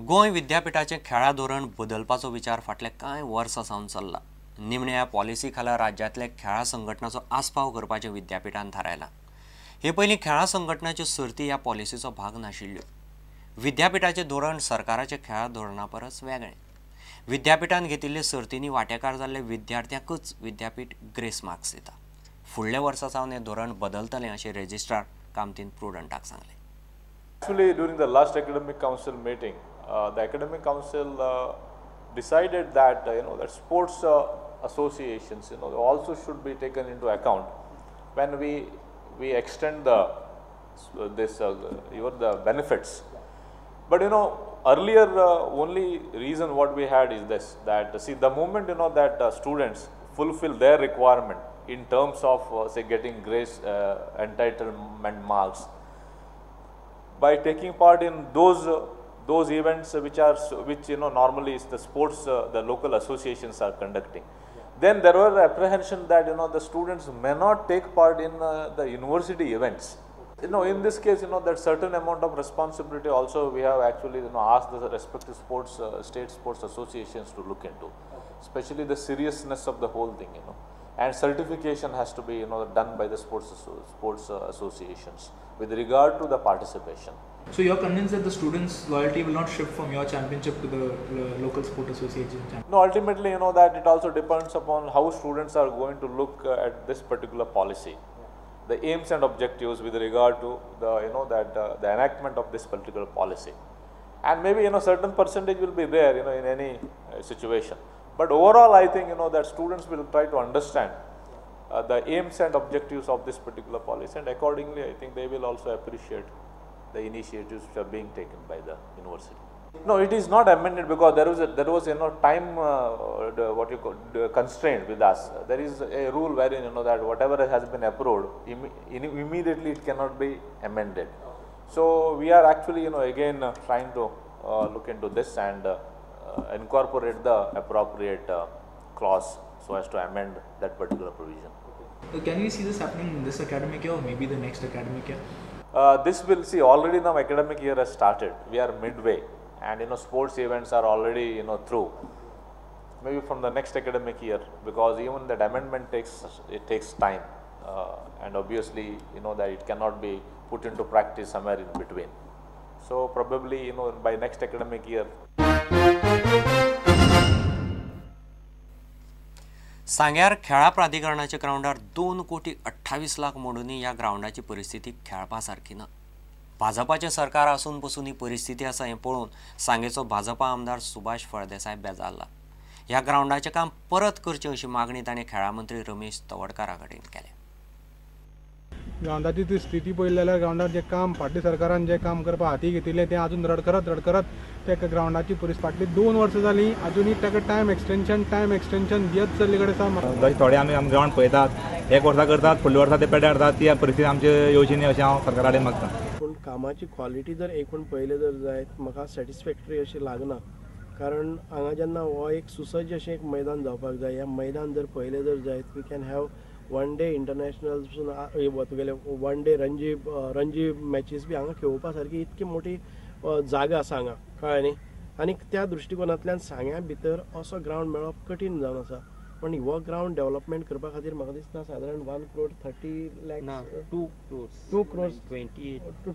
गोंय विद्यापीठाचें खेळां धोरण बदलपाचो विचार फाटल्या कांय वर्सां सावन चल्ला. निमण्या ह्या पॉलिसी खाला राज्यांतल्या खेळां संघटनाचो आस्पाव करपाचें विद्यापीठान थारायलां. हे पयलीं खेळां संघटनाच्यो सर्ती ह्या पॉलिसीचो भाग नाशिल्ल्यो. विद्यापीठाचें धोरण सरकाराच्या खेळां धोरणा परस वेगळें. विद्यापीठान घेतिल्ले सर्तींनी वांटेकार जाल्ले विद्यार्थ्यांकूच विद्यापीठ ग्रेस मार्क्स दिता. फुडल्या वर्सा सावन हें धोरण बदलतलें अशें रेजिस्ट्रार कामतीन प्रुडंटाक सांगलें. Actually, during the last academic council meeting, the academic council decided that that sports associations also should be taken into account when we extend the this even the benefits. But earlier only reason what we had is this, that see the moment that students fulfill their requirement in terms of say getting grace entitlement marks by taking part in those events which normally is the sports the local associations are conducting. Then there were apprehension that the students may not take part in the university events. In this case, that certain amount of responsibility also we have actually asked the respective sports state sports associations to look into, especially the seriousness of the whole thing, and certification has to be done by the sports associations with regard to the participation. So you are convinced that the students' loyalty will not shift from your championship to the local sport association championship? No, ultimately, that it also depends upon how students are going to look at this particular policy, the aims and objectives with regard to the the enactment of this particular policy, and maybe certain percentage will be there in any situation. But overall, I think that students will try to understand the aims and objectives of this particular policy, and accordingly, I think they will also appreciate the initiatives which are being taken by the university. No, it is not amended because there was time what you call constraint with us. There is a rule wherein that whatever has been approved immediately it cannot be amended. So we are actually again trying to look into this and incorporate the appropriate clause so as to amend that particular provision. Okay. Can we see this happening in this academic year or maybe the next academic year? This will see already now academic year has started. We are midway, and sports events are already through. Maybe from the next academic year, because even that amendment takes time, and obviously that it cannot be put into practice somewhere in between. So probably by next academic year. सांग्यार खेळां प्राधिकरणाच्या ग्रावंडार 2,28,00,000 मोडूनय ह्या ग्रावंडाची परिस्थिती खेळपा सारकी ना. भाजपाचें सरकार आसून पसून ही परिस्थिती आसा हें पळोवन सांगेचो भाजपा आमदार सुभाष फळदेसाय बेजारला. ह्या ग्रावंडाचें काम परत करचें अशी मागणी ताणें खेळां मंत्री रमेश तवडकारा कडेन केल्या. ग्रावंडाची ती स्थिती पळयली जाल्यार ग्रावंडार जें काम फाटल्या सरकारान जें काम करपा हाती घेतिल्लें तें आजून रडकरत रडकरत त्या ग्रावंडाची परिस्थिती फाटली 2 वर्सां जालीं आजुनूय ताका टायम एक्सटेन्शन दियत चल्ले कडेन आसा. थोडे आमी आमी ग्रावंड पळयतात, एक वर्सा करतात, फुडल्या वर्सा ते पेड्यार हाडटात, ती परिस्थिती आमची येवची न्ही अशें हांव सरकारा कडेन मागता. पूण कामाची क्वॉलिटी जर एकूण पळयलें जर जायत म्हाका सॅटिस्फॅक्टरी अशी लागना, कारण हांगा जेन्ना हो एक सुसज्ज अशें एक मैदान जावपाक जाय, ह्या मैदान जर पळयलें जर जायत we can have one day international तुगेले वन डे रणजी मॅचीस बी हांगा खेळोवपा सारकी इतकी मोठी जागा आसा हांगा, कळ्ळें न्ही. आनी त्या दृश्टिकोनांतल्यान सांग्या भितर असो ग्रावंड मेळप कठीण जावन आसा. पण हो ग्रावंड डेव्हलपमेंट करपा खातीर म्हाका दिसता सादारण 1,30,00,000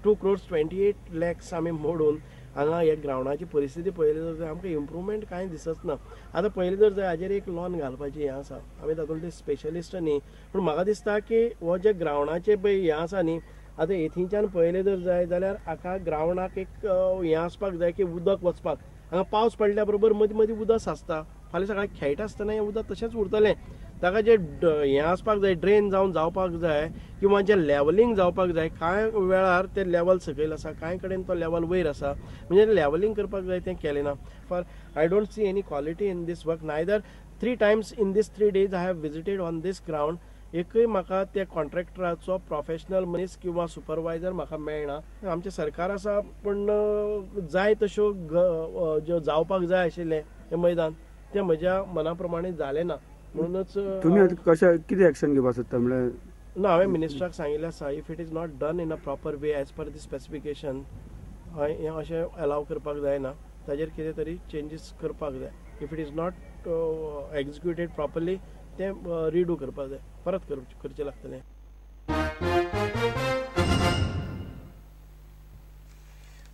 2,28,00,000 आमी मोडून हांगा ह्या ग्रावंडाची परिस्थिती पळयली जर आमकां इम्प्रुवमेंट कांय दिसच ना. आतां पळयलें जर जाय हाजेर एक लॉन घालपाची हें आसा, आमी तातूंतले स्पेशलिस्ट न्ही, पूण म्हाका दिसता की हो जे ग्रावंडाचें पळय हें आसा न्ही, आतां हेथींच्यान पळयलें जर जाय जाल्यार हाका ग्रावंडाक एक हें आसपाक जाय की उदक वचपाक. हांगा पावस पडल्या बरोबर मदीं मदीं उदक साचता, फाल्यां सकाळीं खेळटा आसतना हें उदक तशेंच उरतलें. ताका जें हें आसपाक जाय, ड्रेन जावन जावपाक जाय किंवा जें लेवलिंग जावपाक जाय, कांय वेळार तें लेवल सकयल आसा, कांय कडेन तो लेवल वयर आसा, म्हणजे लेवलिंग करपाक जाय तें केलें ना. For I don't see any quality in this work, neither 3 times in this 3 days I have visited on this ground, एकूय म्हाका त्या कॉन्ट्रॅक्टराचो प्रोफेशनल मनीस किंवा सुपरवायजर म्हाका मेळना. आमचें सरकार आसा पूण जाय तश्यो ज्यो जावपाक जाय आशिल्लें हें मैदान तें म्हज्या मना प्रमाणे जालें ना. म्हणूनच तुमी आतां कशें कितें एक्शन घेवपाक सोदता म्हणल्यार? ना, हांवें मिनिस्टराक सांगिल्लें आसा, if it is not done in a proper way as per the specification हें अशें एलाव करपाक जायना. ताजेर कितें तरी चेंजीस करपाक जाय. If it is not executed properly तें रिडू करपाक जाय, परत करचें लागतलें.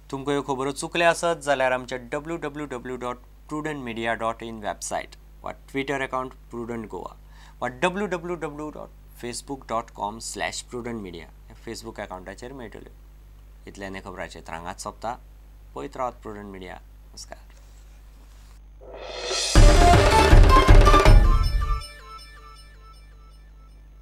तुमकां ह्यो खबरो चुकल्या आसत जाल्यार आमच्या www.prudentmedia.in website वा ट्विटर अकाउंट प्रुडंट गोवा वा www.facebook.com/prudentmedia ह्या फेसबूक अकाउंटाचेर मेळटल्यो. इतल्यान खबराचेर हांगाच सोंपता. पळयत रावात प्रुडंट मिडिया. नमस्कार.